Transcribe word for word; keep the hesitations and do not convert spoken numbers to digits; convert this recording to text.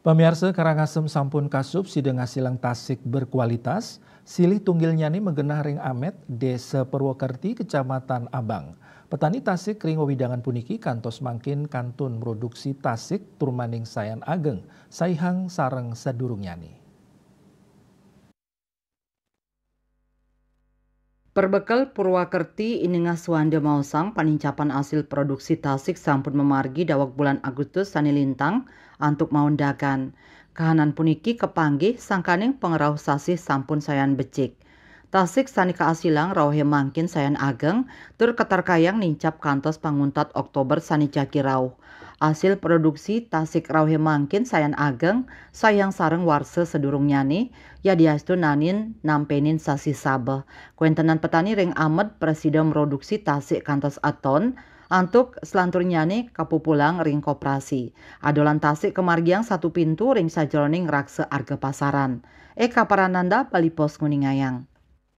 Pamiarsa, Karangasem sampun kasubsidi ngasilang tasik berkualitas, silih tunggilnyane magenah ring Amet, Desa Purwakerti, Kecamatan Abang. Petani tasik ring wewidangan puniki kantos mangkin kantun mroduksi tasik tur maning sayan ageng, saihang sareng sadurungnyane. Perbekel Purwakerti inengah Suwanda maosang panincapan asil produksi tasik sampun mamargi daweg bulan Agustus sane lintang antuk maundagan. Kahanan puniki kapanggih sangkaning pangrauh sasih sampun sayan becik. Tasik sane kaasilang rauhe mangkin sayan ageng tur katarkayang nincap kantos panguntat Oktober sane jagi rauh. Asil produksi tasik rauhe mangkin sayan ageng, saihang sareng warsa sadurungnyane, yadiastu nanin nampenin sasih sabeh. Kawentenan petani ring Amet prasida mroduksi tasik kantos aton, antuk salanturnyane kapupulang ring koperasi. Adolan tasik kamargiang satu pintu ring sajeroning raksa arga pasaran. Eka Parananda, Bali Post, nguningayang.